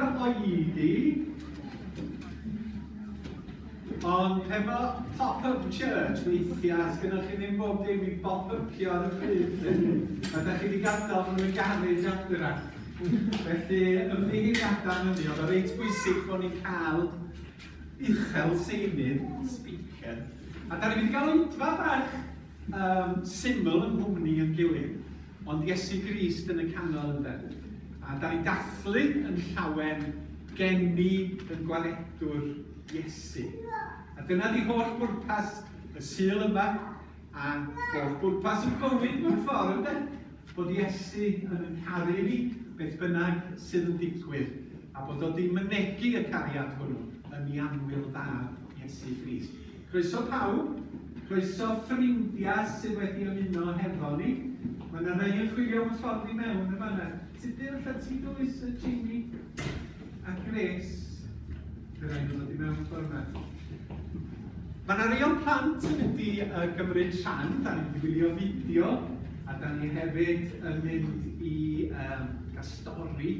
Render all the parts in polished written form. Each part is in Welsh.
yr oedi, ond hefo pop-up church weithiau, sgynnoch chi ddim bob dim i bop-upio ar y pryd. A da chi wedi gadael nhw yn y garej adra. Felly, ymddiheuriadau am hynny, oedd o reit bwysig bod ni'n cael uchel seinydd, speaker. A da ni'n mynd i gael oedfa bach syml yng nghwmni yn gilydd, ond Iesu Grist yn y canol ynde. A da ni'n dathlu yn llawen geni yn gwaredwr Iesu. A dyna di holl bwrpas y Sul yma, a holl bwrpas y bywyd mewn ffordd ynde. Bod Iesu yn yn caru ni, beth bynnag sydd yn digwydd, a bod o di mynegi y cariad hwnnw yn ei annwyl fab Iesu Grist. Croeso pawb, croeso ffrindiau sydd wedi ymuno hefo ni. Mae yna rai yn chwilio am y ffordd i mewn yn fanna. Tudur, lle ti dwys, Jamie a Grace? Fe rai nhw'n dod i mewn ffordd yma. Mae yna rai o'n plant yn mynd i gymryd rhan, da ni'n mynd i wylio fideo, a da ni hefyd yn mynd i gael stori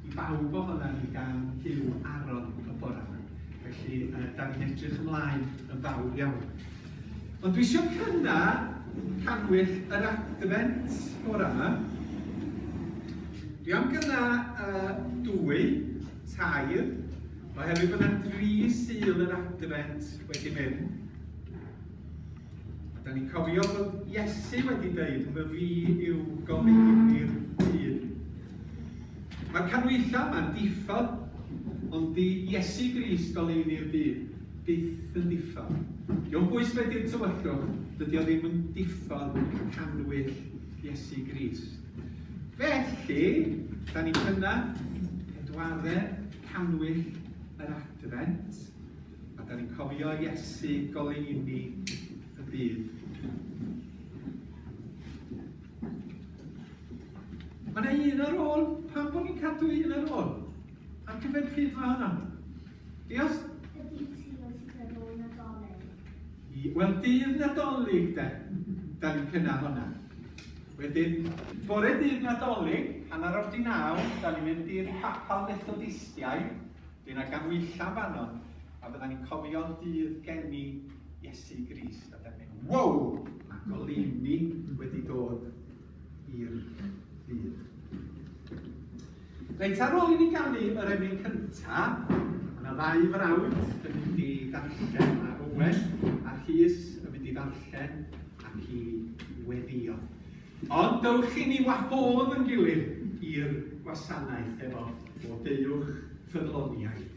i bawb ohonan ni gan Huw Aaron y bore yma. Felly, da ni'n edrych ymlaen yn fawr iawn. Ond dwi eisiau cynna cannwyll yr Adfent bore yma. Dwi am gynna 2, 3, oherwydd bod yna dri Sul yr Adfent wedi mynd. A da ni'n cofio bod Iesu wedi dweud, my fi yw goleuni'r byd. Mae'r canhwyllau yma'n diffodd, ond di Iesu Grist goleuni'r byd byth yn diffodd. Dio'm bwys be di'r tywyllwch, dydy o ddim yn diffodd cannwyll Iesu Grist. Felly, da ni'n cynna pedwaredd cannwyll yr Adfent, a da ni'n cofio Iesu goleuni y byd. Mae yna un ar ôl. Pam bod ni'n cadw un ar ôl? Ar gyfer pryd mae hwnna? Diolch. Y dydd Sul sydd ar ôl Nadolig. Wel, dydd Nadolig, de. Da ni'n cynnal hwnna. Wedyn, bore dydd Nadolig, 9:30, da ni'n mynd i'r capel Methodistiaid. Fydd yna ganhwyllau fanno, a fydda ni'n cofio dydd geni Iesu Grist. A da ni'n mynd, wow, mae goleuni wedi dod i'r byd. Reit, ar ôl i ni ganu yr emyn cynta, mae yna ddau frawd yn mynd i ddarllen, mae Owen a Rhys yn mynd i ddarllen ac i weddio. Ond dewch i ni wahodd yn gilydd i'r gwasanaeth efo O Deuwch Ffyddloniaid.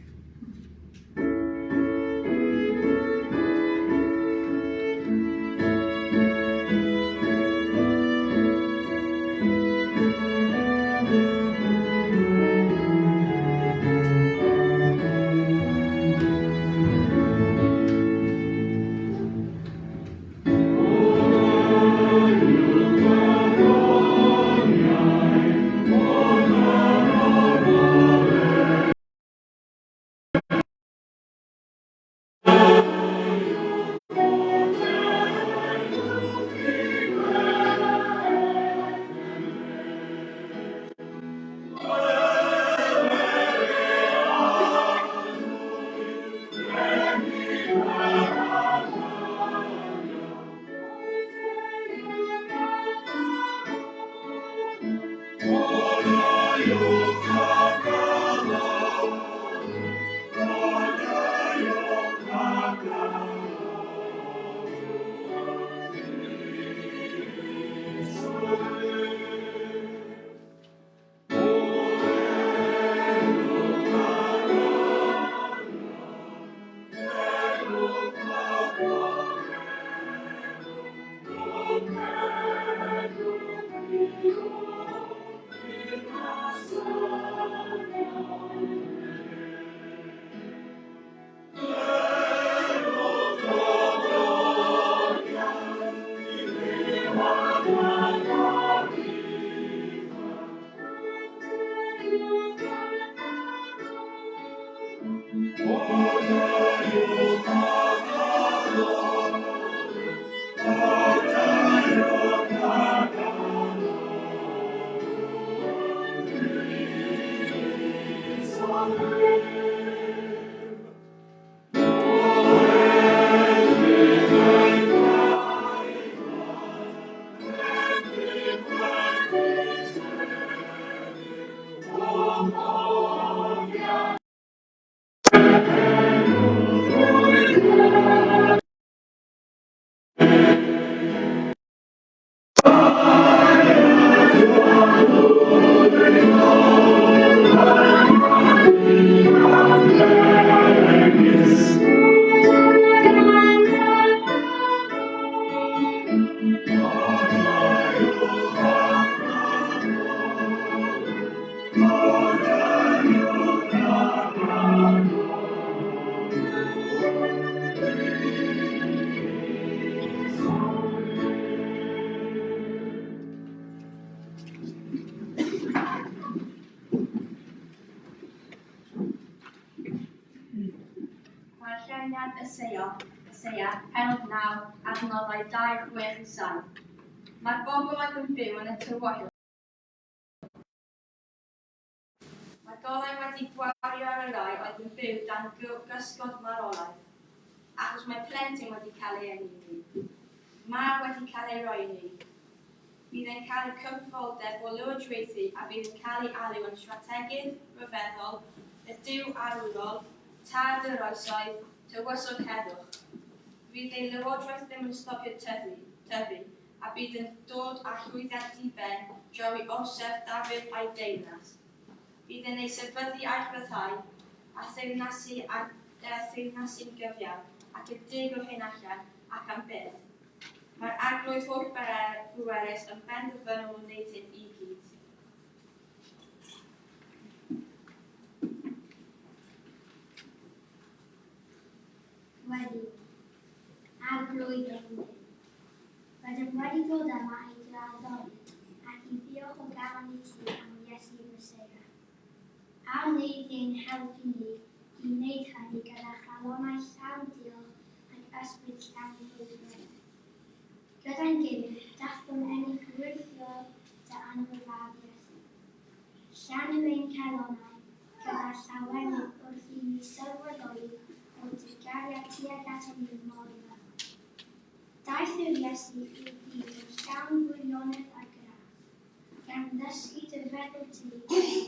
Darlleniad Eseia, Eseia, pennod 9, adnoddau 2, 6 i 7. Mae'r bobl oedd yn byw yn y tywyll. Mae golau wedi gwario ar y rhai oedd yn byw dan gysgod marwolaeth, achos mae plentyn wedi cael ei eni i ni. Mab wedi cael ei roi i ni. Bydd e'n cael y cyfrifoldeb o lywodraethu a bydd yn cael ei alw yn Strategydd Rhyfeddol, y Duw Arwrol, Tad yr Oesoedd, Tywysog Heddwch. Fydd ei lywodraeth ddim yn stopio tyfu, tyfu, a bydd yn dod â llwyddiant di-ben draw i orsedd Dafydd a'i deyrnas. Bydd yn ei sefydlu a'i chryfhau, a theyrnasu a theyrnasu'n gyfiawn ac yn deg o hyn allan ac am byth. Mae'r Arglwydd holl-bwerus yn benderfynol o wneud hyn i gyd. Wedi. Arglwydd ein Duw. Rydym wedi dod yma i dy addoli ac i ddiolch o galon i ti am Iesu Meseia. A wnei di ein helpu ni i wneud hynny gyda chalonnau llawn diolch ac ysbryd llawn brwdfrydedd? Gyda'n gilydd, dathlwn enni gwreiddiol dy annwyl Fab Iesu. Llanw ein calonnau gyda llawenydd wrth i ni sylweddoli bod dy gariad tuag atom ni mor ryfeddol. Daeth yr Iesu i'r byd yn llawn gwirionedd a gras, gan ddysgu dy feddwl di i ni.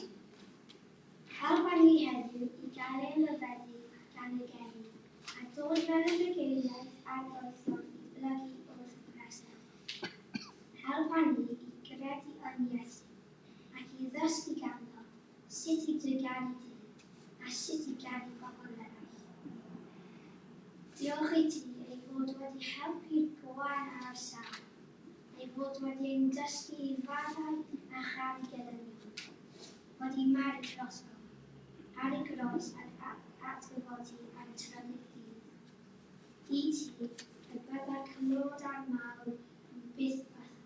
Helpa ni heddiw i gael ein rhyfeddu gan y geni, a dod fel y bugeiliaid a'r doethion i blygu wrth breseb. Helpa ni i gredu yn Iesu, ac i ddysgu ganddo sut i dy garu di a sut i garu pobl eraill. Diolch i ti ei fod wedi helpu'r gwan a'r sâl, ei fod wedi ein dysgu i faddau a charu gelynion, wedi marw drosom, ar y groes ac atgyfodi ar y trydydd dydd. I ti y byddai'r clod a'r mawl am byth bythoedd.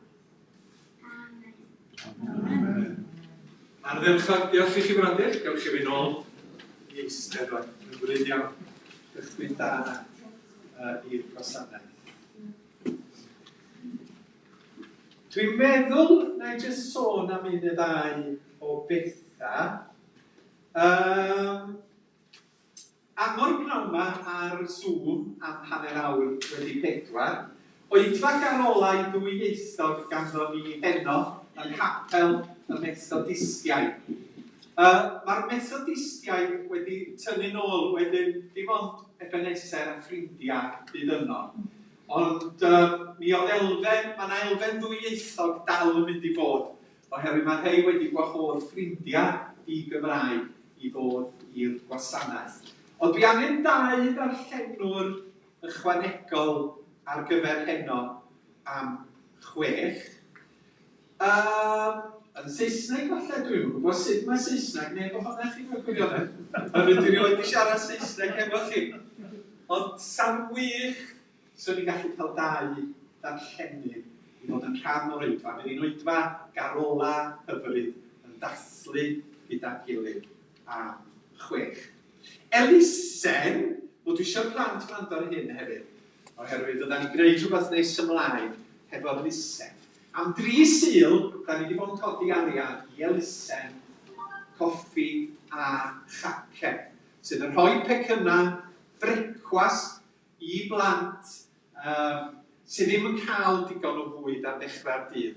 Amen. Amen. Ardderchog, diolch i chi frodyr. Gewch chi fynd ôl i eistedd rwan. Hyfryd iawn. Gychwyn da yna i'r gwasanaeth. Dwi'n meddwl na i jyst sôn am un neu ddau o bethau. Um, Agor pnawn 'ma ar Zoom am hanner awr wedi pedwar. Oedfa garolau ddwyieithog ganddo ni heno yng Nghapel y Methodistiaid. Yy, mae'r Methodistiaid wedi tynnu'n ôl wedyn dim ond Ebeneser a ffrindiau fydd yno. Ond yy, mi oedd elfen, mae 'na elfen ddwyieithog dal yn mynd i fod oherwydd mae rhei wedi gwahodd ffrindiau di-Gymraeg i ddod i'r gwasanaeth. Ond dwi angen dau ddarllenwr ychwanegol ar gyfer heno am chwech. Um, yn Saesneg falle, dwi'n yn gwybod sut mae Saesneg neb ohonoch chi mewn gwirionedd. Oherwydd dwi rioed wedi siarad Saesneg hefo chi. Ond sa'n wych 'Swn i'n gallu cael dau ddarllenydd i fod yn rhan o'r oedfa. Bydd hi'n oedfa garola hyfryd yn dathlu gyda'n gilydd am chwech. Elusen, wel dwi eisiau'r plant wrando ar hyn hefyd, oherwydd fydda ni'n gwneud rhywbeth nes ymlaen hefo'r elusen. Am dri Sul, da ni wedi bod yn codi arian i elusen Coffi a Chacen, sydd yn rhoi pecynnau brecwast i blant um, sydd ddim yn cael digon o fwyd ar ddechrau'r dydd,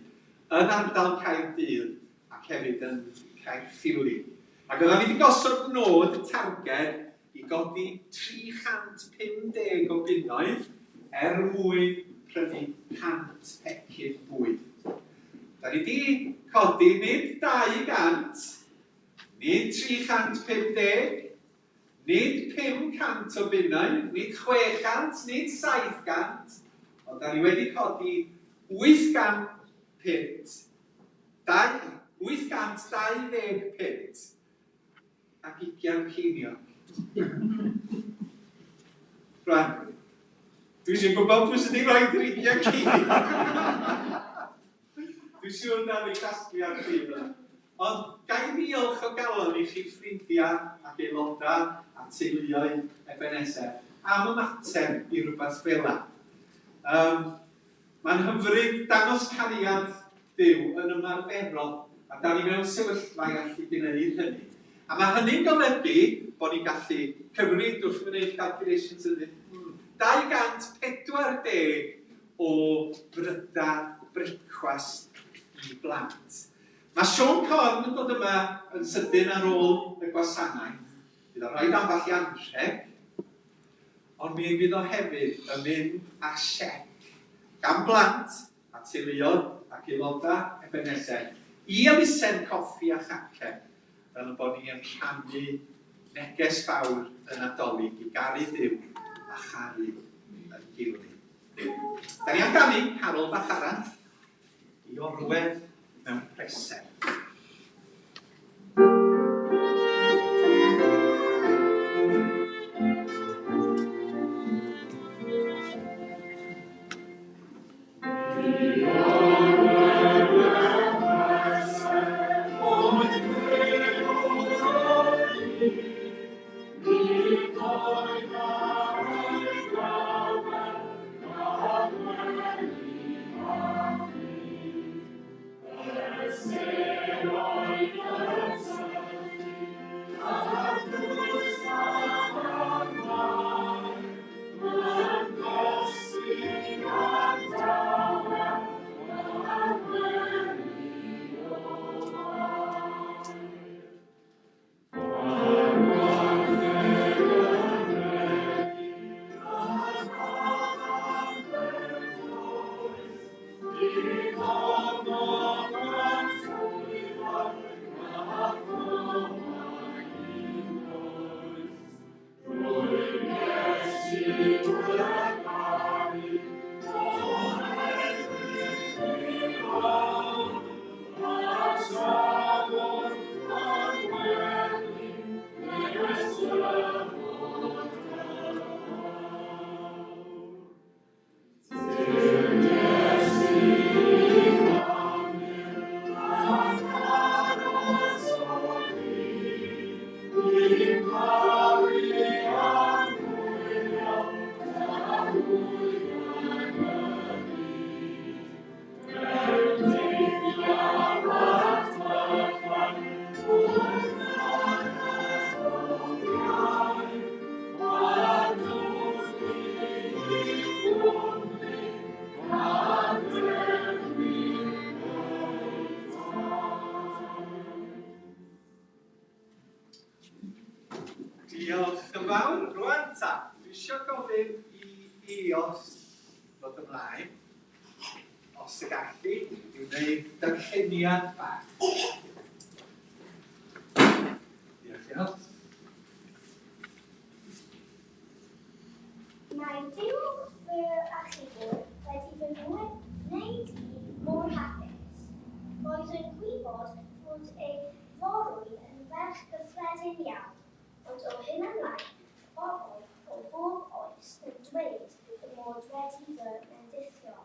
yn ardal Caerdydd ac hefyd yn Caerffili. Ac oedden ni wedi gosod nod targed i godi 350 o bunnoedd er mwyn prynu 100 pecyn bwyd. Da ni wedi codi nid 200, nid 350, nid 500 o bunnoedd, nid 600, nid 700, ond da ni wedi codi 800 punt, 820 punt ac ugian ceiniog. Rwan, dwi eisiau gwybod pwy sydd wedi rhoi yr ugian ceiniog. Dwi'n siŵr na fi casglu ar pryd yna. Ond ga i ddiolch o galon i chi ffrindiau ac aelodau a teuluoedd Ebenezer am ymateb i rywbeth fel 'na. Um, Mae'n hyfryd dangos cariad Duw yn ymarferol, a da ni mewn sefyllfa i allu gwneud hynny. A mae hynny'n golygu bod ni'n gallu cyfri wrth wneud calculations yn 240 o brydau brecwast i blant. Mae Siôn Corn yn dod yma yn sydyn ar ôl y gwasanaeth. Bydd o'n rhoi ambell i anrheg, ond mi fydd o hefyd yn mynd â siec gan blant a teuluoedd ac aelodau Ebenezer i elusen coffi a chacen fel y bod ni yn rhannu neges fawr y Nadolig i garu Duw a charu yn gilydd. Da ni am ganu carol bach arall i orwedd mewn preseb. Diolch yn fawr. Rwan ta, dwi eisiau gofyn i Eos ddod ymlaen, os y gallu, i wneud darlleniad bach. Diolch, Eos. Mae Duw fy Achubwr wedi fy ngwneud i mor hapus. Roedd yn gwybod fod ei forwyn yn ferch gyffredin iawn, ond o hyn ymlaen, pobl o bob oes yn dweud fy mod wedi fy mendithio.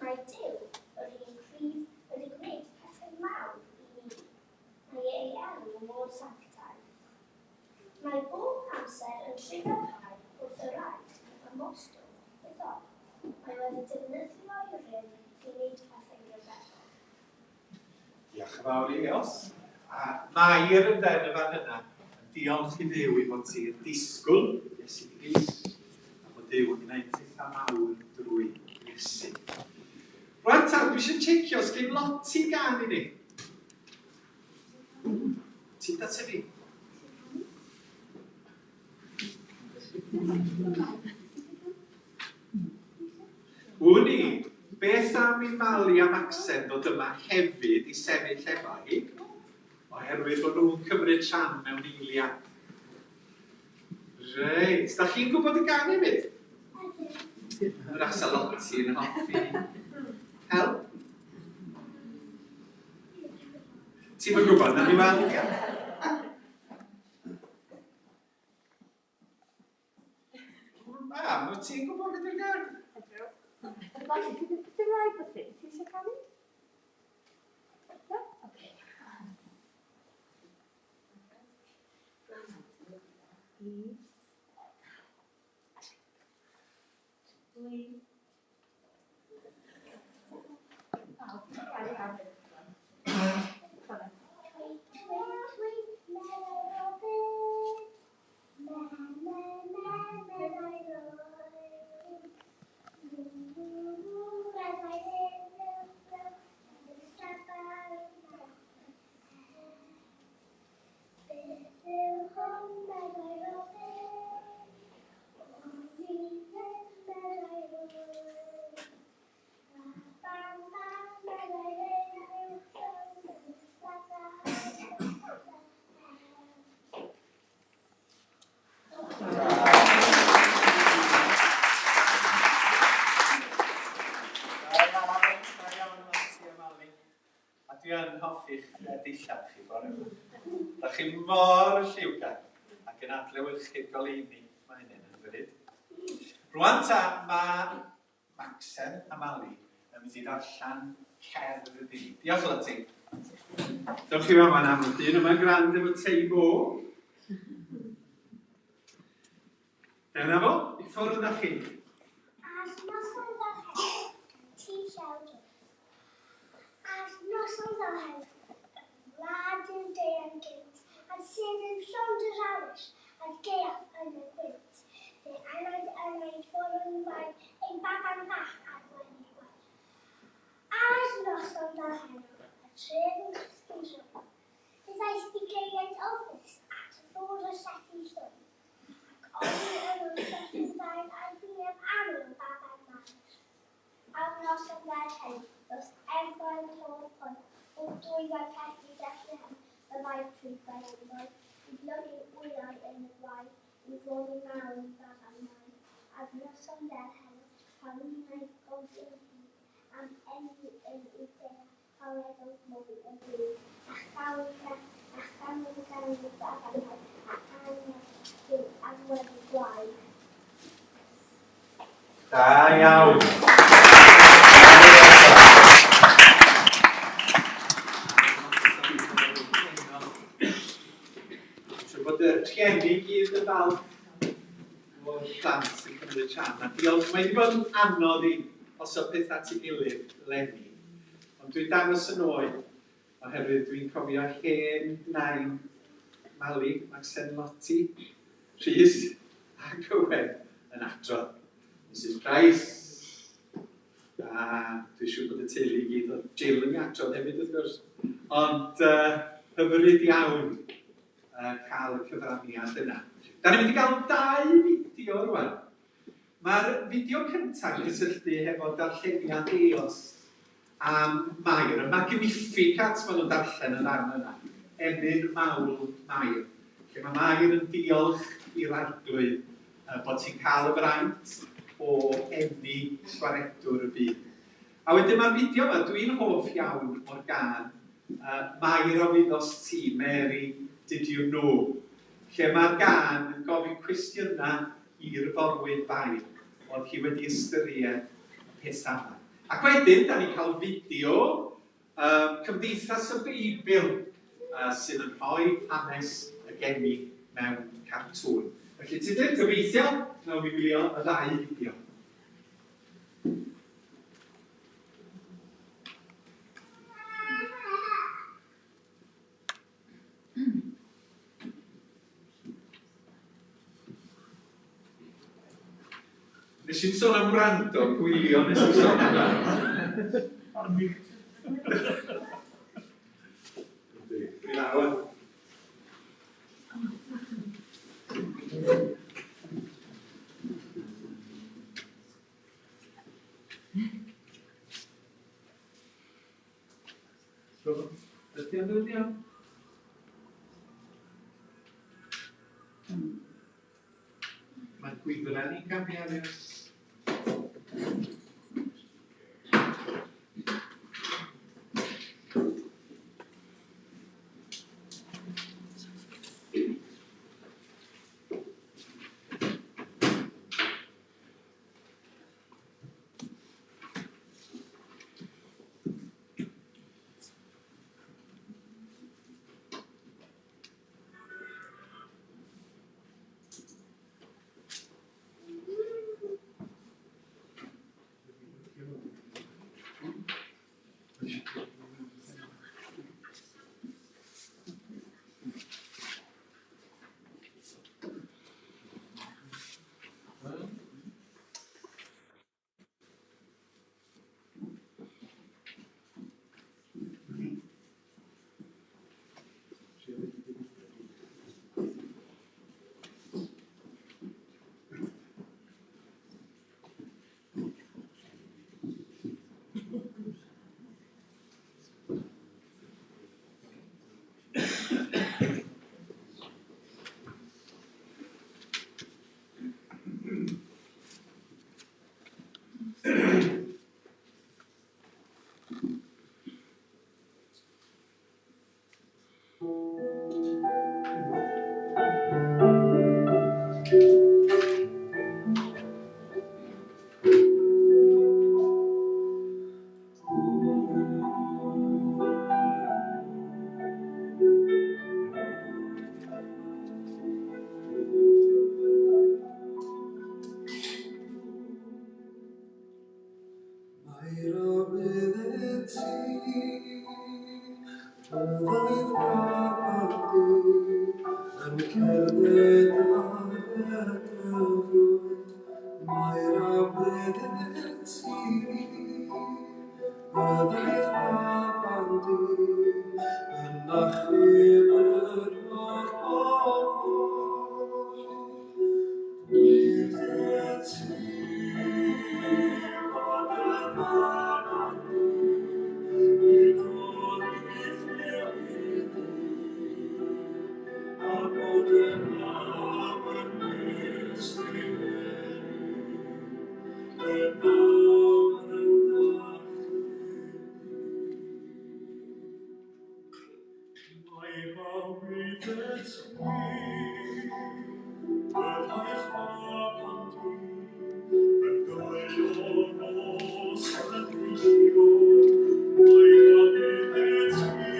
Mae Duw, yr un cryf, wedi gwneud pethau mawr i mi. Mae ei elw mor sanctaidd. Mae bob amser yn trugarhau wrth y rhai sy'n ymostwng iddo. Mae wedi defnyddio'i rym i wneud pethau rhyfeddol. Diolch yn fawr i Eos. A Mair ynde yn y fan yna yn diolch i Dduw ei bod hi yn disgwyl Iesu Grist a bod Duw yn gwneud pethau mawr drwy Iesu. Rwan ta, dwi eisiau checio os gen Lottie gan i ni. Ti'n dat fi? Wn i, beth am i Mali a Macsen ddod yma hefyd i sefyll efo hi, oherwydd bod nhw'n cymryd rhan mewn eiliad. Reit, da chi'n gwybod y gan hefyd? Ydyn. Wrach sa Lottie yn hoffi help? Ti'm yn gwybod, na ni weld. Mam, wyt ti'n gwybod beth yw'r gair? Ydw. Lottie, ti ddim rhaid bod ti. Ti eisiau canu? No? Okay. Un. Dwy. Oh, ti'n cael ei hafod. Da iawn, da iawn, Lottie a Mali. A dwi yn hoffi'ch dillad chi bore yma. Da chi mor lliwgar ac yn adlewyrchu'r goleuni mae hynny'n hyfryd. Rwan ta, mae Macsen a Mali yn mynd i ddarllen cerdd i ni. Diolch Lottie. Dewch chi fama am y dyn yma'n grand efo tei bo. Dyna fo, i ffwrdd â chi. Ar noson fel heddiw, ti Llew Jones. Ar noson fel heddiw, y wlad yn deian gynt, a'r sêr yn llond yr awyr, a'r gaeaf yn y gwynt. Fe aned yn ei forwyn fain ein baban bach ar wely gwair. Ar noson fel heno, y tref yn cysgu'n drwm, fe ddaeth bugeiliaid ofnus at ddôr y lletty llwm. Ac oddi yno syrthiodd ddail ar wyneb annwyl baban Mair. Ar noson fer hyn, wrth erfail holl poeth o dwyfau pell i Bethlehem, byddai pryd brenhinol i blygu wyau yn y gwair i fod yn mawr i baban Mair. Ar noson fel heno, cawn ninnau gofio'n hyd am eni yn Iwdea Gwaredodd mwy y byd, a chawn a chanwn ganu baban Mair, a aned Duw ar wely gwair. Da iawn. Siŵr bod y rhieni i gyd yn falch o'r plant sy'n cymryd rhan. A diolch, mae wedi bod yn anodd i osod pethau at ei gilydd leni. Ond dwi'n dangos yn oed oherwydd dwi'n cofio hen nain Mali, Maxen Lottie, Rhys ac Owen yn adrodd. Mrs Price, a dwi'n siŵr bod y teulu i gyd, oedd Jill yn adrodd hefyd wrth gwrs. Ond hyfryd iawn cael y cyfraniad yna. Da ni'n mynd i gael dau fideo rwan. Mae'r fideo cyntaf yn cysylltu hefo darlleniad Eos am Mair, y Magnificat maen nhw'n darllen y ddarn yna, Emyn Mawl Mair, lle mae Mair yn diolch i'r Arglwydd bod hi'n cael y fraint o eni Gwaredwr y byd. A wedyn mae'r fideo yma, dwi'n hoff iawn o'r gân Mair a wyddost ti, Mary, did you know? Lle mae'r gân yn gofyn cwestiynau i'r forwyn Fair, oedd hi wedi ystyried y peth yma. Ac wedyn, da ni'n cael fideo um, Cymdeithas y Beibl uh, sydd yn rhoi hanes y geni mewn cartŵn. Felly ti'n dweud, gobeithio, nawn ni wylio y ddau fideo. Nes i'n sôn am wrando, gwylio nes i sôn amdano. Yndi, i lawr. So, ydy o'n dod iawn? Mae gwifren i'n camu ar Mae'r awydd ti, byddai'r babandy yn cerdded ar y dyfroedd. Mae'r awydd ti, byddai'r babandy yn achub yr holl bobl. Byddet ti fod y babandy i ddod i'th newid di, a bod y mab yn wist i eni, y mawr yn dathlu di. Mae awydd ti, byddai'r babandy yn goleuo nos yn gweithio. Mae awydd ti,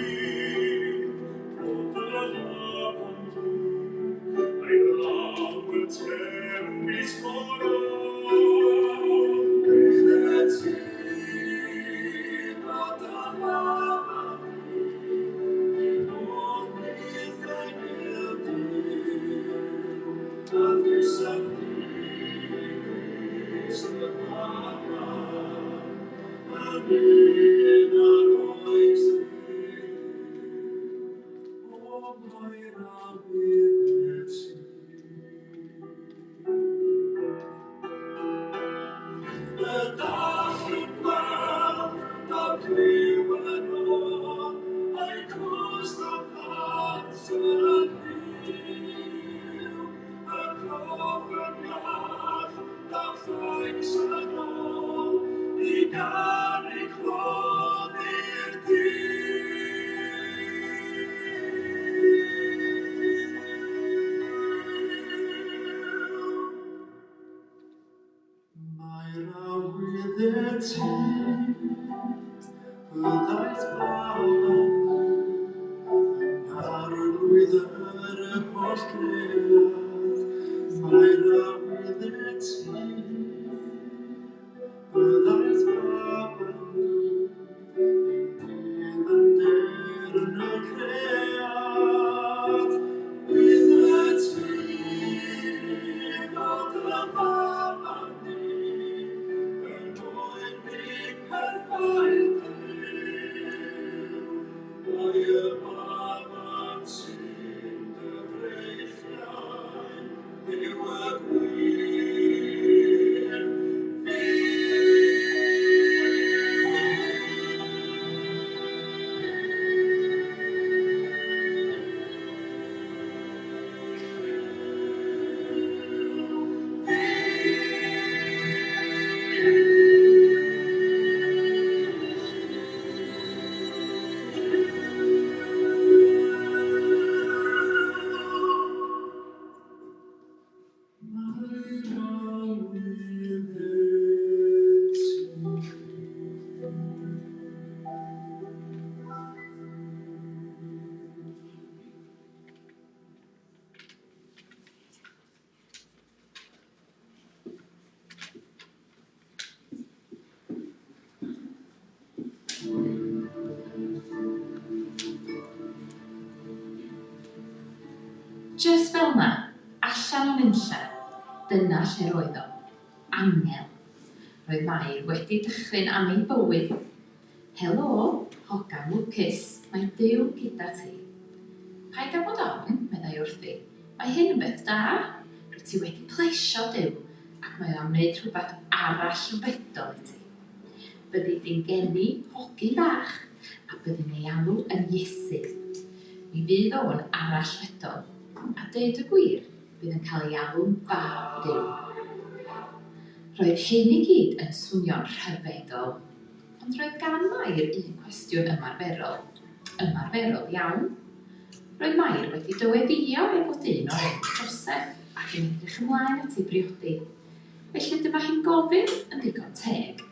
bod y babandy, a'i law yn dewis gorau. Byddet ti fod y babandy i ddod i'th enil di, a thwysau Crist y baban, yn un â'r oes iddi. O, mae'r awydd ti. Y dall yn gweld, daw cliw yn ôl, a'i cwst a plant yn fyw. Y cof yn iach, daw llais yn ôl, i ganu clod i'r Duw. Mae'r awydd ti, byddai'r babandy yn arglwydd yr holl gread. Mae'r awydd ti, byddai'r babandy ein diddander yn y cread. Byddet ti fod y babandy Jyst fel 'na, allan o nunlla, dyna lle roedd o. Angel. Roedd Mair wedi dychryn am ei bywyd. Helo, hogan lwcus, mae Duw gyda ti. Paid â bod ofn, meddai wrthi, mae hyn yn beth da. Rwyt ti wedi plesio Duw, ac mae o am wneud rhywbeth arall yn fedol i ti. Byddi di'n geni hogyn bach, a byddi'n ei alw yn Iesu. Mi fydd o'n arallfydol, a deud y gwir, bydd yn cael ei alw'n Fab Duw. Roedd hyn i gyd yn swnio'n rhyfeddol, ond roedd gan Mair un cwestiwn ymarferol. Ymarferol iawn. Roedd Mair wedi dyweddïo efo dyn o'r enw Joseph ac yn edrych ymlaen at ei briodi. Felly dyma hi'n gofyn, yn ddigon teg,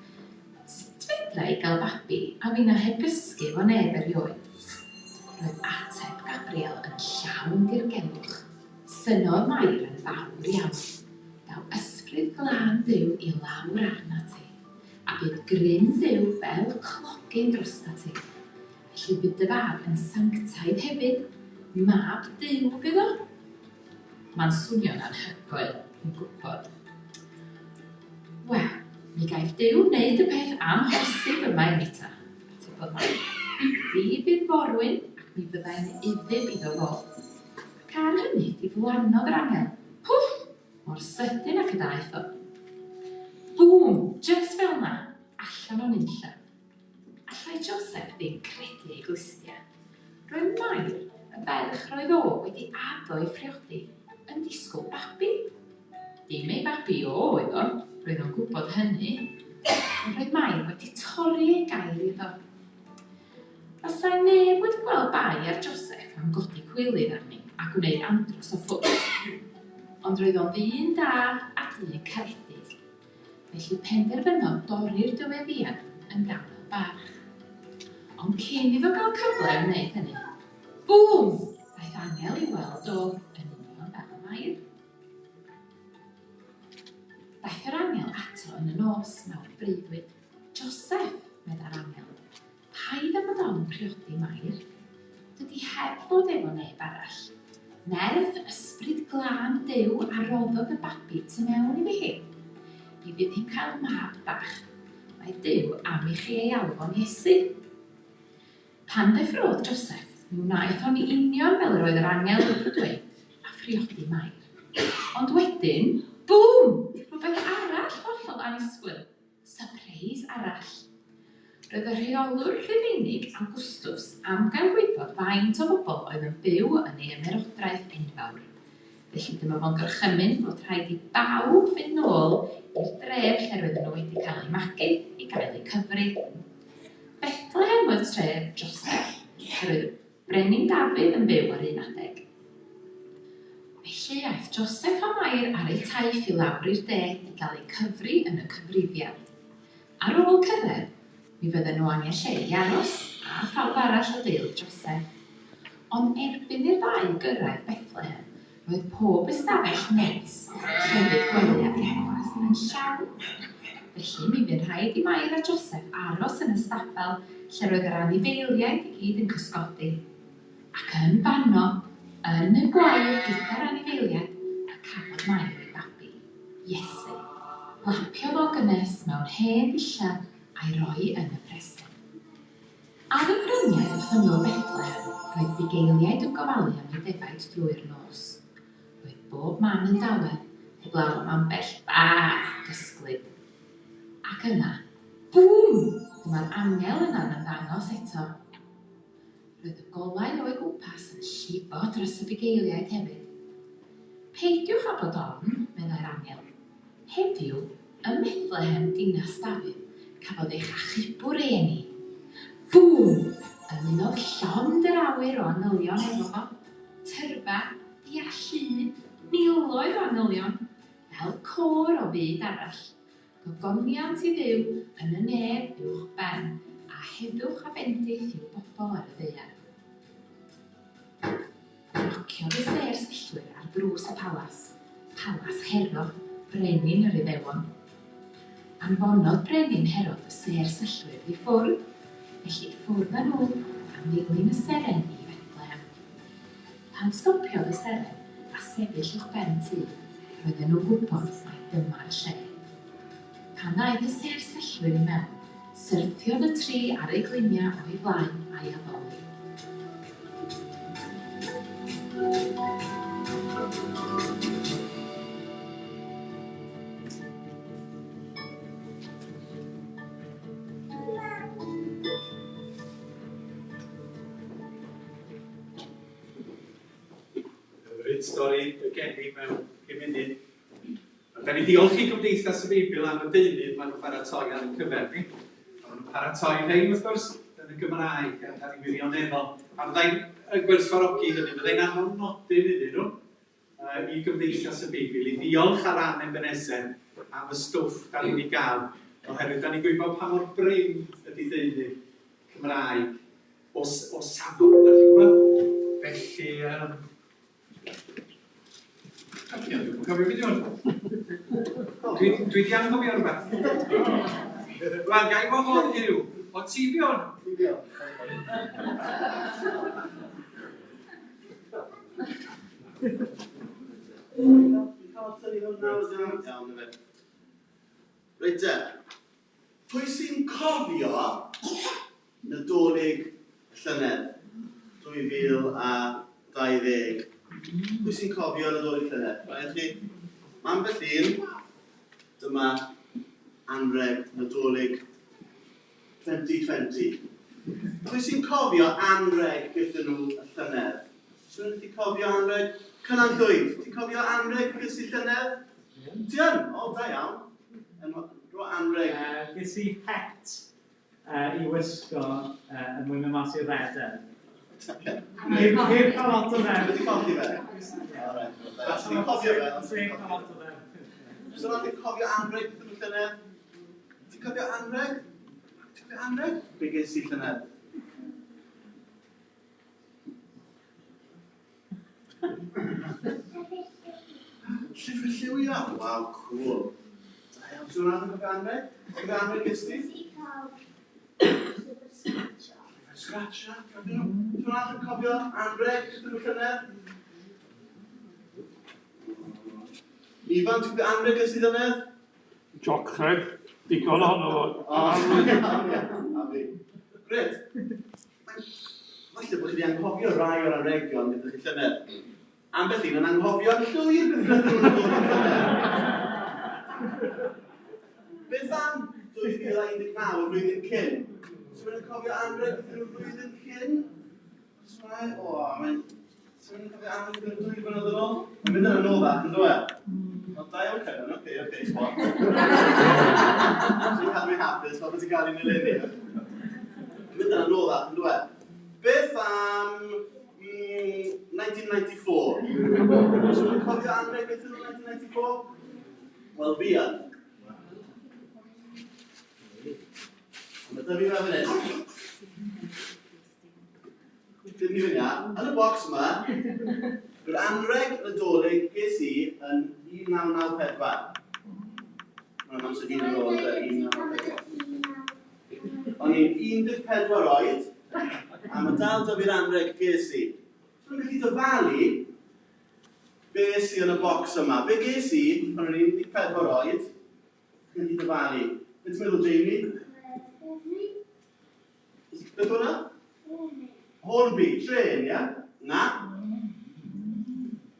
Sut fedra i gael babi a finna heb gysgu efo neb erioed? Roedd ateb Gabriel yn llawn dirgelwch. Synnodd Mair yn fawr iawn. Daw ysbryd glân Duw i lawr arnat ti, a bydd grym Duw fel clogyn drostat ti. Felly bydd dy fab yn sanctaidd hefyd, mab Duw fydd o. Mae'n swnio'n anhygoel, dwi'n gwybod. Wel, mi gaiff Duw wneud y peth amhosib yma i mi ta, atebodd Mair. Fi fydd forwyn ac mi fyddai'n ufudd iddo fo. Ac ar hynny diflannodd yr angel. Pwff! Mor sydyn ac y daeth o. Bŵm! Jyst fel 'na, allan o nunlla. Allai Joseph ddim credu ei glustiau. Roedd Mair, y ferch roedd o wedi addo ei phriodi, yn disgwyl babi. Dim ei babi o oedd o, roedd o'n gwybod hynny. Ond roedd Mair wedi torri ei gair iddo. Fasai neb wedi gweld bai ar Joseph am godi cwilydd arni a gwneud andros o ffws. Ond roedd o'n ddyn da a dyn caredig. Felly penderfynodd dorri'r dyweddïad yn dawel bach. Ond cyn iddo gael cyfle i wneud hynny, bŵm! Daeth angel i'w weld o yn union fel y Mair. Daeth yr angel ato yn y nos mewn breuddwyd. Joseph, meddai'r angel, Paid â bod ofn priodi Mair. Dydi heb fod efo neb arall. Nerth ysbryd glân Duw a roddodd y babi tu mewn iddi hi. Mi fydd hi'n cael mab bach. Mae Duw am i chi ei alw fo'n Iesu. Pan ddeffrôdd Joseff, mi wnaeth o'n union fel yr oedd yr angel wedi dweud, a phriodi Mair. Ond wedyn, bŵm! Rhywbeth arall hollol annisgwyl. Sypreis arall! Roedd y rheolwr Rhufeinig Augustus am gael gwybod faint o bobl oedd yn byw yn ei ymerodraeth enfawr. Felly dyma fo'n gorchymyn fod rhaid i bawb fynd nôl i'r dref lle roedden nhw wedi cael eu magu i gael eu cyfri. Bethlehem oedd tref Joseph, lle roedd y Brenin Dafydd yn byw ar un adeg. Felly aeth Joseff a Mair ar eu taith i lawr i'r de i gael eu cyfri yn y cyfrifiad. Ar ôl cyrraedd, mi fydden nhw angen lle i aros, a phawb arall o deulu Joseff. Ond erbyn i'r ddau gyrraedd Bethlehem, roedd pob ystafell neis, llefydd gwely a brecwast yn llawn. Felly, mi fu'n rhaid i Mair a Joseff aros yn y stabal lle roedd yr anifeiliaid i gyd yn cysgodi. Ac yn fanno, yn y gwair gyda'r anifeiliaid, y cafodd Mair ei babi, Iesu. Lapiodd o gynnes mewn hen ddillad a'i roi yn y preseb. Ar y bryniau wrth ymyl Bethlehem, roedd bugeiliaid yn gofalu am eu defaid drwy'r nos. Roedd bob man yn dawel, heblaw am ambell bach gysglyd. Ac yna, bŵm! Dyma'r angel yna'n ymddangos eto. Roedd y golau o'i gwmpas yn llifo dros y bugeiliaid hefyd. Peidiwch â bod ofn, meddai'r angel. Heddiw, ym Methlehem, dinas Dafydd, cafodd eich achubwr ei eni. Bŵm! Ymunodd llond yr awyr o angylion efo fo. Tyrfa, ia, llu, miloedd o angylion, fel côr o fyd arall. Gogoniant i Dduw yn y nef uwchben, a heddwch a bendith i'w bobl ar y ddaear. Cnociodd y sêr syllwyr ar ddrws y palas, palas Herod, brenin yr Iddewon. Anfonodd brenin Herod y sêr syllwyr i ffwrdd, felly i ffwrdd â nhw, gan ddilyn y seren i Fethlehem. Pan stopiodd y seren, sefyll uwchben tŷ, roedden nhw'n gwybod mai dyma'r lle. Pan ddaeth y sêr sellwyr i mewn, syrthiodd y tri ar eu gliniau o'i flaen a'i addoli. Hyfryd stori y geni mewn pum munud. A da ni diolch i Gymdeithas y Beibl am y deunydd maen nhw'n paratoi ar ein cyfer ni. A maen nhw'n paratoi rhein, wrth gwrs, yn y Gymraeg, a da ni wirioneddol. A fyddai'n gwerthfawrogi hynny, fyddai'n anfon nodyn iddyn nhw i Gymdeithas y Beibl i ddiolch ar ran Ebenezer am y stwff da ni'n ei gael, oherwydd da ni'n gwybod pa mor brin ydy deunydd Cymraeg o, o safon, da chi'n gwybod? Felly, um, Dwi'n cofio beth hwn. Dwi, dwi di anghofio rhywbeth. Wel, gai wahodd Huw. O ti fi hwn? Reit te, pwy sy'n cofio Nadolig y llynedd, 2020? Pwy sy'n cofio Nadolig llynedd? Rhaid chi? Mae ambell un. Dyma anrheg Nadolig 2020. Pwy sy'n cofio anrheg gaethon nhw y llynedd? Oes rhywun yn gallu cofio anrheg? Cynan Llwyd, ti'n cofio anrheg ges i llynedd? Ti yn? O, da iawn. Rho anrheg. Ges i het i wisgo er mwyn mynd mas i redeg. Heb, heb cael lot o ddefnydd. Wedi colli fe? Ti'n cofio fe? Heb cael lot o ddefnydd. So nath i'n cofio anrheg beth yn y llynedd? Ti'n cofio anrheg? Ti'n cofio anrheg? Be ges i llynedd? Llyfr lliwio? Waw, cool. Da iawn. Ti'n rhan o'r anrheg? Ti'n anrheg ges ti? Llyfr sgratio. Llyfr sgratio? Ti'n rhan yn cofio anrheg gyda nhw llynedd? Ifan, ti'n cofio anrheg ges ti llynedd? Jocreg, digon ohono fo. O, a fi. Gret. Falle bod chi wedi anghofio rai o'r anrhegion gyda chi llynedd. Ambell un yn anghofio'n llwyr beth wnaethon nhw'n dod o'r llynedd. Beth am 2019, y flwyddyn cyn? Os yw'n cofio anrheg gyda nhw'r flwyddyn cyn? Os mae, o, mae'n... Os yw'n cofio anrheg gyda nhw dwy flynedd yn ôl? Mae'n mynd yn anoddach, yn dweud? O, da iawn, Kevin, oce, oce, spot. Ti'n cael fi hapus, fel bod ti'n cael un eleni. Mae'n mynd yn anoddach, yn dweud? Beth am 1994? Os yw'n cofio anrheg beth yn 1994? Wel, fi yn. Mae dyfu fe fan hyn. Dim i fyny Yn y bocs yma, yw'r anrheg Nadolig ges i yn 1994. Mae'n amser hir yn ôl, 1994. O'n i'n 14 oed, a mae dal 'da fi'r anrheg ges i. So nhw'n gallu dyfalu be sy yn y bocs yma. Be ges i pan o'n i'n 14 oed, gallu dyfalu. Beth ti'n meddwl, Jamie? Beth hwnna? Hornby, trên, ie? Na?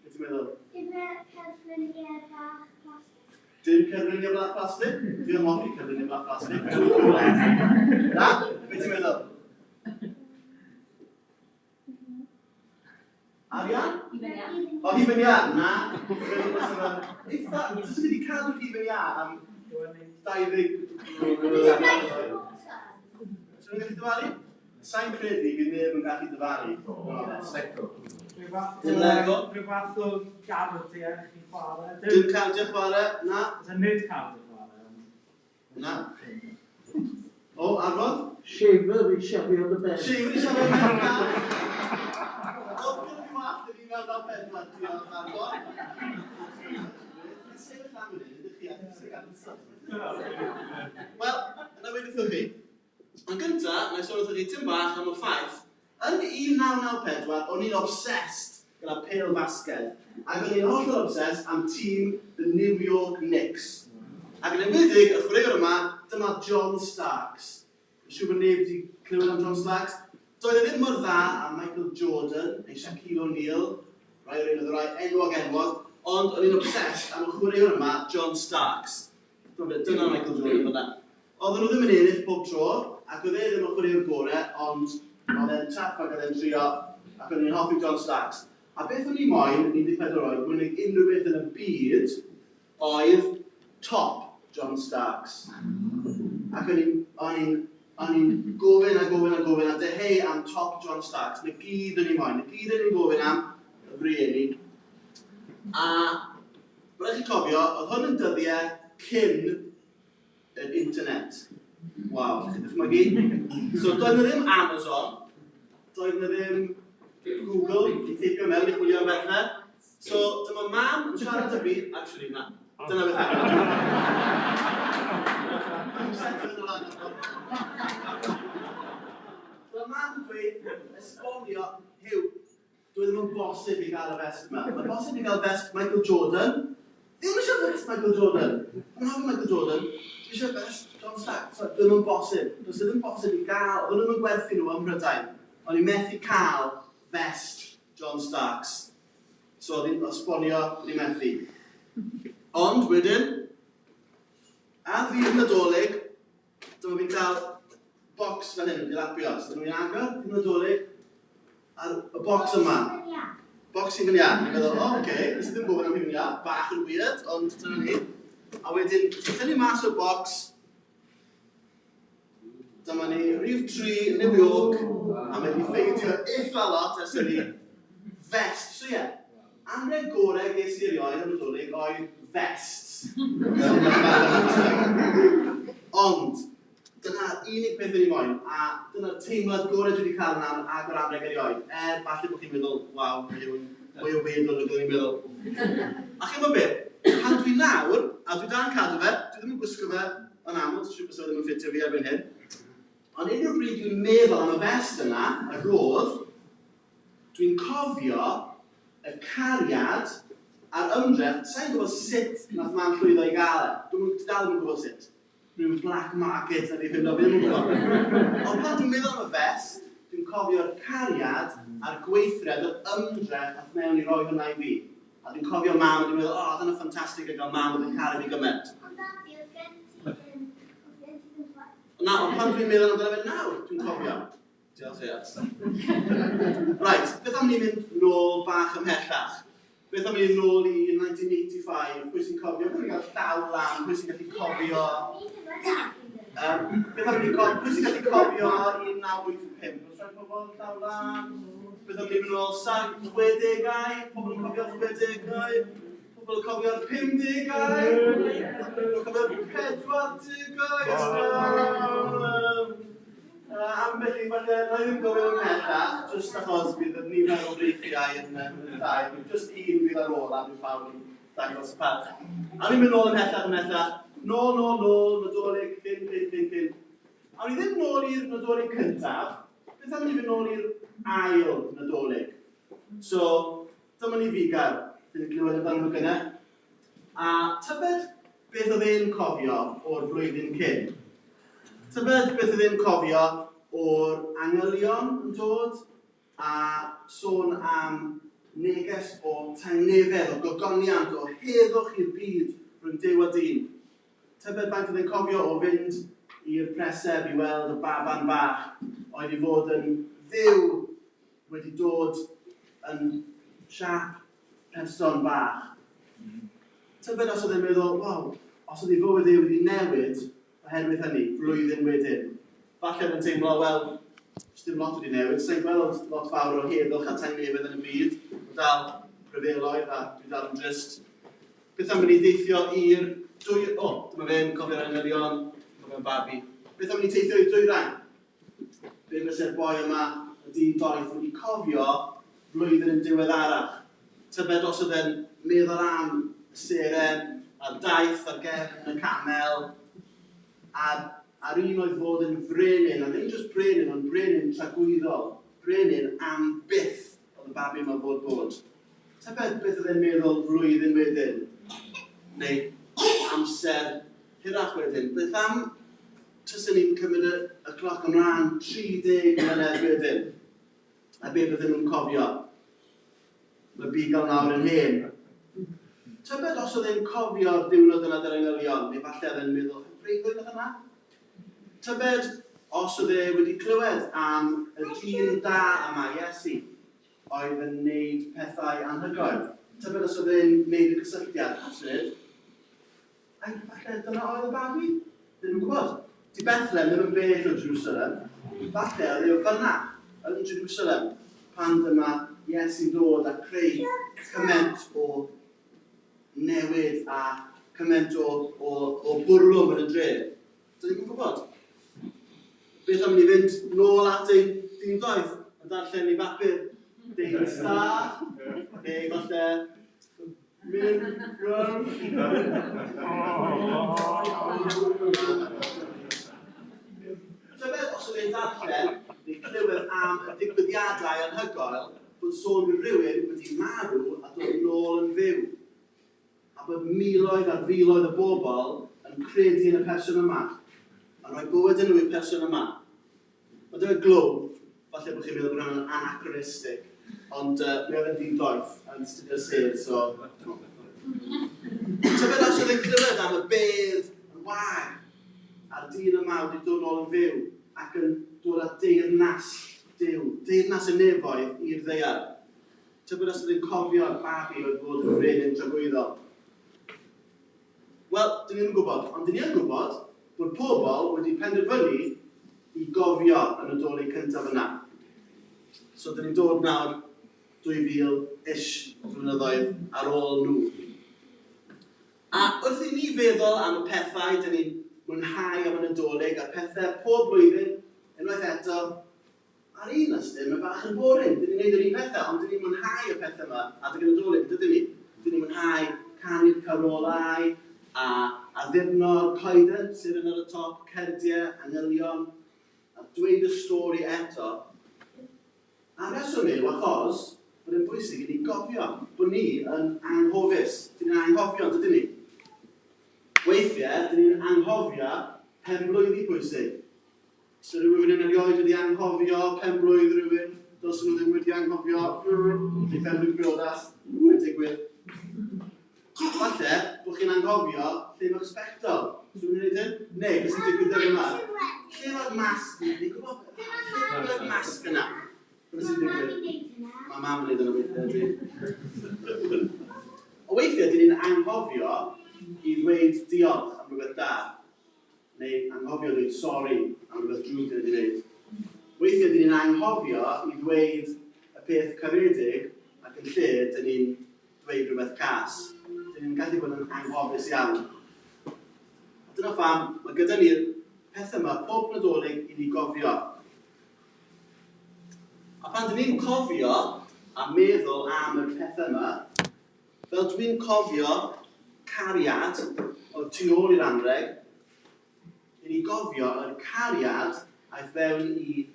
Beth ti'n meddwl? Dim cerfluniau bach plastig. Dim cerfluniau bach plastig? Dwi'n hoffi cerfluniau bach plastig. Na? Beth ti'n meddwl? Arian? Hufen iâ. O, hufen iâ, na. Eitha, jyst yn mynd i cadw hufen iâ am 20... Swn i'n gallu dyfalu? Sa'n credu bydd neb yn gallu dyfalu. Lego. Dim Lego. Rhyw fath o gardiau chi chwarae. Dim cardiau chwarae, na. Dim nid cardiau chwarae. Na. O, Arfon? Shaver i siafio dy ben. Shaver i siafio dy ben, na. Oedd gyda fi wallt yn 1994, diolch Arfon. Chi'n sefyll lan fan hyn, ydych chi, a chi'n gadw Wel, yna fe wrthych chi. Yn gyntaf, na i sôn wrthych chi tim bach am y ffaith, yn 1994, o'n i'n obsessed. gyda pêl fasged. Ac o'n i'n hollol obsessed am tîm the New York Knicks. Ac yn enwedig, y chwaraewr yma, dyma John Starks. Yn siŵr bod neb wedi clywed am John Starks. Doedd e ddim mor dda â Michael Jordan neu Shaquille O'Neal, rai o'r un oedd y rai enwog enwog, ond o'n i'n obsessed am y chwaraewr yma, John Starks. Dyna Michael Jordan fan'na. Oedden nhw ddim yn ennill pob tro, ac oedd e ddim y chwaraewr gore, ond oedd e'n tough ac oedd e'n trio, ac o'n i'n hoffi John Starks. A beth o'n i moyn yn 14 oed, mwy nag unrhyw beth yn y byd, oedd top John Starks. Ac o'n i'n, o'n i'n, o'n i'n gofyn a gofyn a gofyn a dyheu am top John Starks. Na gyd o'n i moyn, na gyd o'n i'n gofyn am y rhieni. A mae rhaid chi cofio, oedd hwn yn dyddiau cyn yr internet. Waw, allwch chi ddychmygu? So, doedd na ddim Amazon, doedd na ddim Google i teipio mewn i chwilio am bethau. So, dyma mam yn siarad â fi, actually, na, dyna beth Dyma mam yn dweud, esbonio, Huw, Dyw e ddim yn bosib i gael y vest yma. Mae'n bosib i gael vest Michael Jordan. Ddim eisiau vest Michael Jordan. Mae'n hoffi Michael Jordan. Dwi eisiau vest John Stark. So, dyw e ddim yn bosib. Does e ddim bosib i gael. Oedden nhw'n gwerthu nhw ym Mhrydain. O'n i'n methu cael vest John Starks. So oedd hi'n esbonio, o'n i'n methu. Ond wedyn, ar ddydd Nadolig, Dyma fi'n cael bocs fan hyn wedi lapio. So dyma fi'n agor, ddim yn Nadolig, a'r y bocs yma. Bocs i fyny ar. Ni'n meddwl, o, oh, oce, okay, nes i ddim gofyn am hufen iâ, bach yn weird, ond dyna ni. A wedyn, ti'n tynnu mas o'r bocs, dyma ni, rhif 3, New York, a mae wedi ffeidio eitha lot ers hynny. Vest, so ie, yeah, anrheg gorau ges i erioed am Nadolig oedd vests. Ond, dyna'r unig peth o'n i moyn, a dyna'r teimlad gorau dwi wedi cael yn am agor anrheg erioed. Er, falle bod chi'n meddwl, waw, mae hwn mwy o weirdo nag o'n i'n meddwl. A chi'n gwybod beth? Pan dwi nawr, a dwi dal yn cadw fe, dwi ddim yn gwisgo fe yn aml, dwi'n siŵr bysa fe ddim yn ffitio fi erbyn hyn. Ond unrhyw bryd dwi'n meddwl am y vest yna, y rhodd, Dwi'n cofio y cariad a'r ymdrech, sa i'n gwybod sut nath mam llwyddo i gael e. Dwi'm yn, dal ddim yn gwybod sut. Rhyw black market na di ffindo, fi ddim yn gwybod. Ond pan dwi'n meddwl am y vest, dwi'n cofio'r cariad a'r gweithred, yr ymdrech ath mewn i roi hwnna i fi. A dwi'n cofio mam, a dwi'n meddwl, o, oh, dyna ffantastig o gael mam oedd yn caru fi gymaint. Ond Dadi, oedd gen ti ddim, oedd gen ti ddim chwaith. Na, ond pan dwi'n meddwl amdano fe nawr, dwi'n cofio. Diolch Ias. Right, beth am ni mynd nôl bach ymhellach? Beth am ni nôl i 1985? Pwy sy'n cofio? Pwy sy'n cael llaw lan? Pwy sy'n gallu cofio? Beth am ni cofio? Pwy sy'n gallu cofio 1985? Oes rhai pobl llaw lan? Beth am ni mynd nôl 60au? Pobl yn cofio 60au? Pobl yn cofio'r 50au? Pobl yn cofio'r 40au? Ambell un falle, na i ddim gofyn ymhellach, jyst achos bydd y nifer o freichiau yn llai, bydd jyst un fydd ar ôl a bydd pawb yn dangos y parch. Awn ni'n mynd nôl ymhellach, ymhellach, nôl, nôl, nôl, Nadolig, cyn, cyn, cyn, cyn. Awn ni ddim nôl i'r Nadolig cyntaf, beth am i ni fynd nôl i'r ail Nadolig? So, dyma ni Figar, dyn ni'n glywed amdano nhw gynne. A tybed beth oedd e'n cofio o'r flwyddyn cyn? Tybed beth oedd e'n cofio o'r angylion yn dod a sôn am neges o tangnefedd, o gogoniant, o heddwch i'r byd rhwng Duw a dyn. Tybed faint oedd e'n cofio o fynd i'r preseb i weld y baban bach oedd i fod yn Dduw wedi dod yn siâp person bach. Tybed os oedd e'n meddwl, waw, os oedd ei fywyd e wedi newid oherwydd hynny, flwyddyn wedyn. Falle oedd e'n teimlo, wel, dim lot wedi newid, sa'n gweld lot fawr o heddwch a tangnefedd yn y byd, mae dal rhyfeloedd a dwi dal yn drist. Beth am i ni deithio i'r dwy... O, dyma fe'n cofio'r angylion, cofio'n babi. Beth am i ni teithio i'r dwyrain? Be fyse'r boi yma, y dyn doeth, wedi cofio flwyddyn yn diweddarach? Tybed os oedd e'n meddwl am y seren a'r daith ar gefn y camel, a'r, a'r un oedd fod yn frenin, a ddim jyst brenin, ond brenin tragwyddol, brenin am byth oedd y babi yma fod bod. Tybed beth oedd e'n meddwl flwyddyn wedyn, neu amser hirach wedyn. Beth am tyswn ni'n cymryd y, y cloc ymlaen 30 mlynedd wedyn? A be bydden nhw'n cofio? Mae bugail nawr yn hen. Tybed os oedd e'n cofio'r diwrnod yna 'da'r angylion, neu falle oedd e'n meddwl, breuddwyd oedd hynna? Tybed os oedd e wedi clywed am y dyn da yma, Iesu, oedd yn neud pethau anhygoel. Tybed os oedd e'n neud y cysylltiad, sydd? Ai falle dyna oedd y babi? Ddim yn gwybod. Di Bethlehem ddim yn bell o Jerusalem. Falle oedd e o fyna yn Jerusalem pan dyma Iesu'n dod a creu cymaint o newid a cymaint o, o, o bwrlwm yn y dre. Dyn ni'n gwybod. Beth am ni fynd nôl at ein dyn doeth yn darllen ei bapur Daily Star, neu falle Tybed os oedd e'n darllen neu clywed am y digwyddiadau anhygoel bod sôn bod rhywun wedi marw a dod nôl yn fyw, a bod miloedd ar filoedd o bobl yn credu yn y person yma, a rhoi bywyd yn nhw i'r person yma. Mae dyna glow, falle bod chi'n meddwl bod hwnna'n anachronistic, ond uh, mi oedd yn ddyn doeth yn astudio sêr, so... Tybed os oedd e'n clywed am y bedd yn wag, a'r dyn yma wedi dod nôl yn fyw ac yn dod â deyrnas Duw, deyrnas y nefoedd i'r ddaear. Tybed os oedd e'n cofio'r babi oedd fod yn frenin tragwyddol. Wel, dyn ni ddim yn gwybod, ond dyn ni yn gwybod bod pobl wedi penderfynu i gofio y Nadolig cyntaf yna. So dyn ni'n dod nawr 2000-ish o flynyddoedd ar ôl nhw. A wrth i ni feddwl am y pethau dyn ni'n mwynhau am y Nadolig a'r pethau pob blwyddyn, unwaith eto, Ar un ystyr, mae bach yn boring. Dyn ni'n neud yr un pethau, ond dyn ni'n mwynhau y pethau yma adeg y Nadolig, dydyn ni? Dyn ni'n mwynhau canu'r carolau a addurno'r coeden sydd yn ar y top, cerdiau, angylion, a dweud y stori eto. A'r rheswm yw achos bod e'n bwysig i ni gofio bod ni yn anghofus. Dyn ni'n anghofio, dydyn ni? Weithiau, dyn ni'n anghofio penblwyddi pwysig. Sa rhywun yn erioed wedi anghofio pen-blwydd rhywun, dylsen nhw ddim wedi anghofio eu pen-blwydd priodas, mae'n digwydd. Falle bod chi'n anghofio lle mae'ch sbectol. Os rhywun yn gwneud hyn? Neu, beth sy'n digwydd dyddiau yma? Lle mae'r masg? Ni'n gwybod, lle mae'r masg yna? Beth sy'n digwydd? Mae mam yn gwneud yna weithiau, ydy. O weithiau, dyn ni'n anghofio i ddweud diolch am rhywbeth da. Neu anghofio dweud sori am rywbeth drwg dyn ni wedi wneud. Weithiau dyn ni'n anghofio i ddweud y peth caredig ac yn lle dyn ni'n dweud rhywbeth cas. Dyn ni'n gallu bod yn anghofus iawn. A dyna pham mae gyda ni'r pethau yma pob Nadolig i ni gofio. A pan dyn ni'n cofio a meddwl am y pethau yma, Fel dwi'n cofio cariad oedd tu ôl i'r anrheg, i ni gofio yr cariad aeth fewn i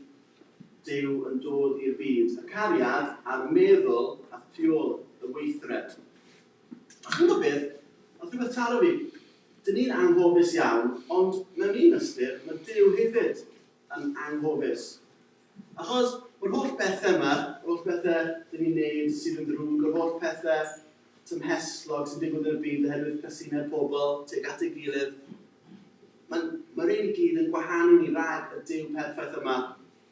Duw yn dod i'r byd, y cariad a'r meddwl ath tu ôl y weithred. A chi'n gwybod beth? Nath rhywbeth taro fi. Dyn ni'n anghofus iawn, ond mewn un ystyr, mae Duw hefyd yn anghofus. Achos mae'r holl bethau yma, yr holl bethau dyn ni'n neud sydd yn ddrwg, yr holl pethau tymhestlog sy'n digwydd yn y byd oherwydd casineb pobl tuag at ei gilydd, mae'n mae rhain i gyd yn gwahanu ni rhag y Duw perffaith yma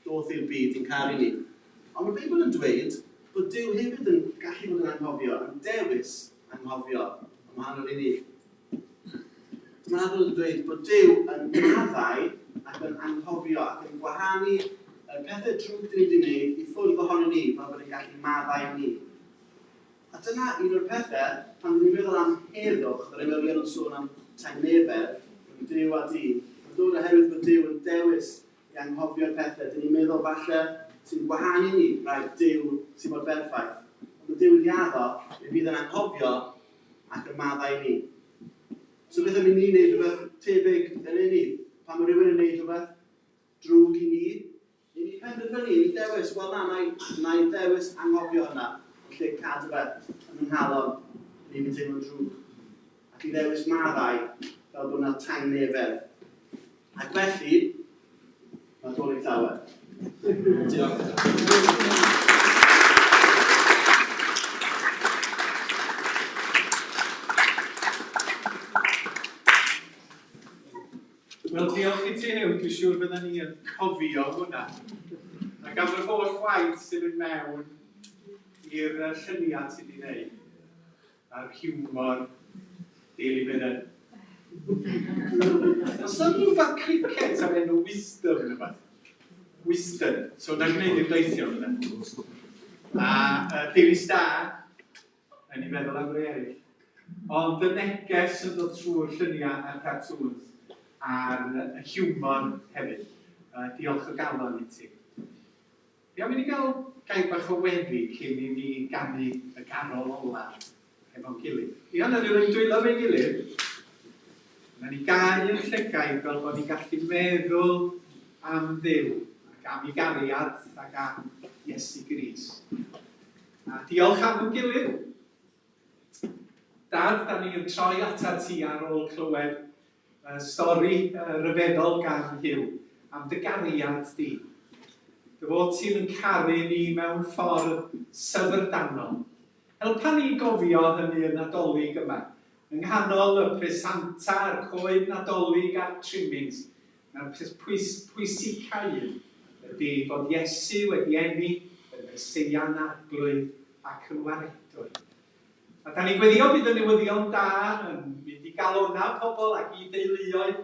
doth i'r byd i'n caru ni. Ond mae'r Beibl yn dweud bod Duw hefyd yn gallu bod yn anghofio, yn dewis anghofio, yn wahanol i ni. Dyma'r adnod yn dweud bod Duw yn maddau ac yn anghofio ac yn gwahanu y pethau drwg dyn ni wedi wneud i ffwrdd ohono ni fel bod e'n gallu maddau ni. A dyna un o'r pethau, pan dyn ni'n meddwl am heddwch, yr emylion yn sôn am tangnefedd rhwng Duw a dyn, mae'n dod oherwydd bod Duw yn dewis i anghofio'r pethau dyn ni'n meddwl falle sy'n gwahanu ni rhag Duw sy'n mor berffaith. Ond mae Duw wedi addo, mi fydd yn anghofio ac yn maddau ni. So beth am i ni wneud rhywbeth tebyg eleni? Pan mae rhywun yn wneud rhywbeth drwg i ni, i ni penderfynu, i ni dewis, wel na, na i, na i dewis anghofio hynna. Yn lle cadw fe yn fy nghalon, neu fi'n teimlo'n drwg. Ac i ddewis maddau fel bod yna tangnefedd. Ac felly, mae Dolig Llawen. Diolch. Wel, diolch i ti, Huw. Dwi'n siŵr fydda ni yn cofio hwnna. Ac am yr holl waith sy'n mynd mewn i'r lluniau ti wedi wneud, a'r hiwmor Daily Mirror. Oes 'na rhyw fath cricket o'r enw Wisdom neu rywbeth? Wisdom. So na'n gwneud i'r doethion yna. A Daily Star, yn ei feddwl am rai eraill. Ond y neges yn dod trwy'r lluniau a'r cartoons a'r hiwmor hefyd. Diolch o galon i ti. Ia, mynd i gael gair bach o weddi cyn i ni ganu y garol olaf hefo'n gilydd. Ia, na ni roi'n dwylo efo'n gilydd. Na ni gau yn llygaid fel bod ni'n gallu meddwl am Dduw ac am ei gariad ac am Iesu Grist. A diolch am yn gilydd. Dad, da ni yn troi atat ti ar ôl clywed y stori ryfeddol gan Huw am dy gariad di. Dy fod ti'n yn caru ni mewn ffordd syfrdanol. Helpa ni gofio hynny y Nadolig yma, yng nghanol y presanta a'r coed Nadolig a'r trimmings, Mae'r peth pwysica un ydy fod Iesu wedi eni yn Feseia'n Arglwydd ac yn Waredwr. A da ni'n gweddio bydd y newyddion da yn mynd i galonnau pobl ac i deuluoedd,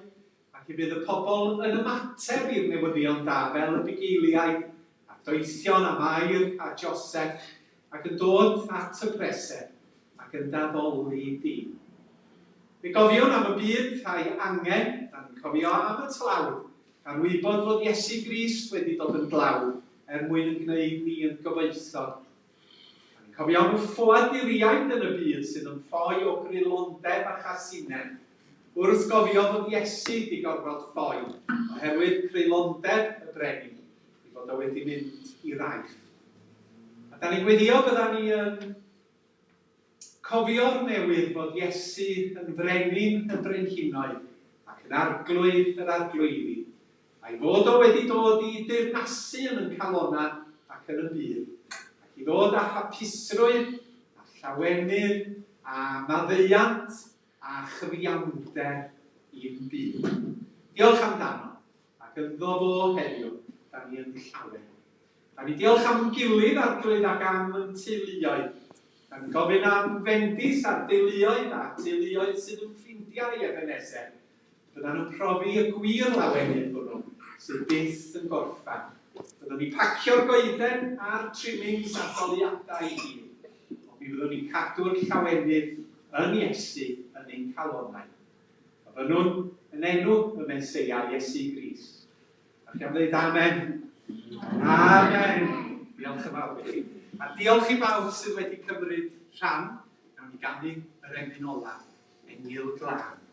ac y bydd y pobl yn ymateb i'r newyddion da fel y bugeiliaid a doethion a Mair a Joseph ac yn dod at y preseb ac yn d'addoli di. Fe gofiwn am y byd a'i angen, da ni'n cofio am y tlawd, gan wybod fod Iesu Grist wedi dod yn dlawd er mwyn yn gwneud ni yn gyfoethog. Da ni'n cofio am y ffoaduriaid yn y byd sydd yn ffoi o greulondeb a chasineb, wrth gofio fod Iesu 'di gorfod ffoi oherwydd creulondeb y brenin, ei fod o wedi mynd i'r Aifft. A da ni'n gweddio bydda ni yn Cofio'r newydd fod Iesu yn Frenin y brenhinoedd ac yn Arglwydd yr arglwyddi, a'i fod o wedi dod i deyrnasu yn yn calonnau ac yn y byd, ac i ddod â hapusrwydd a llawenydd a maddeuant a chyfiawnder i'n byd. Diolch amdano, ac ynddo fo heddiw, da ni yn llawen. Da ni diolch am yn gilydd, Arglwydd, ac am yn teuluoedd. Da ni'n gofyn am fendith ar deuluoedd a teuluoedd sydd yn ffrindiau i Ebenezer. Byddan nhw'n profi y gwir lawenydd hwnnw sydd byth yn gorffen. Byddwn ni'n pacio'r goeden a'r trimmings a'r goleuadau i gyd, ond mi fyddwn ni'n cadw'r llawenydd yn Iesu yn ein calonnau. Gofynnwn yn enw y Meseia, Iesu Grist. A chi am ddeud amen? Amen! Diolch yn fawr i chi. A diolch i bawb sydd wedi cymryd rhan. Nawn ni ganu yr emyn olaf, Engyl Glân.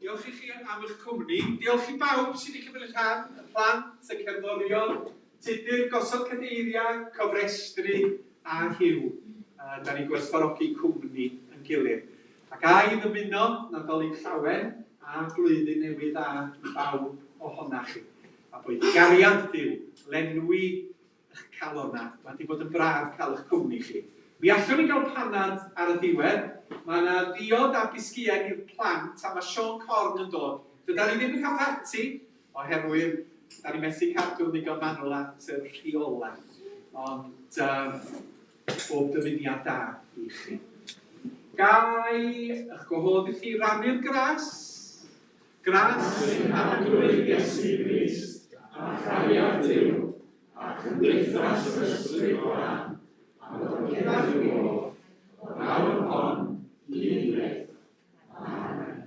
Diolch i chi am eich cwmni. Diolch i bawb sydd wedi cymryd rhan, y plant, y cerddorion, Tudur, gosod cadeiriau, cofrestru a Huw. Uh, da ni'n gwerthfawrogi cwmni yn gilydd. Ac a i ddymuno Nadolig Llawen a blwyddyn newydd dda i bawb ohonach chi. A boed i gariad Duw lenwi eich calonnau. Mae 'di bod yn braf cael eich cwmni chi. Mi allwn ni gael panad ar y diwedd. Mae yna ddiod a bisgiau i'r plant a mae Siôn Corn yn dod. Dydan ni ddim yn cael parti oherwydd da ni methu cadw'n ddigon manwl at y rheolau. Ond um, bob dymuniad da i chi. Ga i eich gwahodd i chi rannu'r gras? Gras Arglwydd Iesu Grist, a chariad Duw, a chymdeithas yr Ysbryd Glân, a bod gyda chi oll, o'r awr hon, hyd byth. Amen.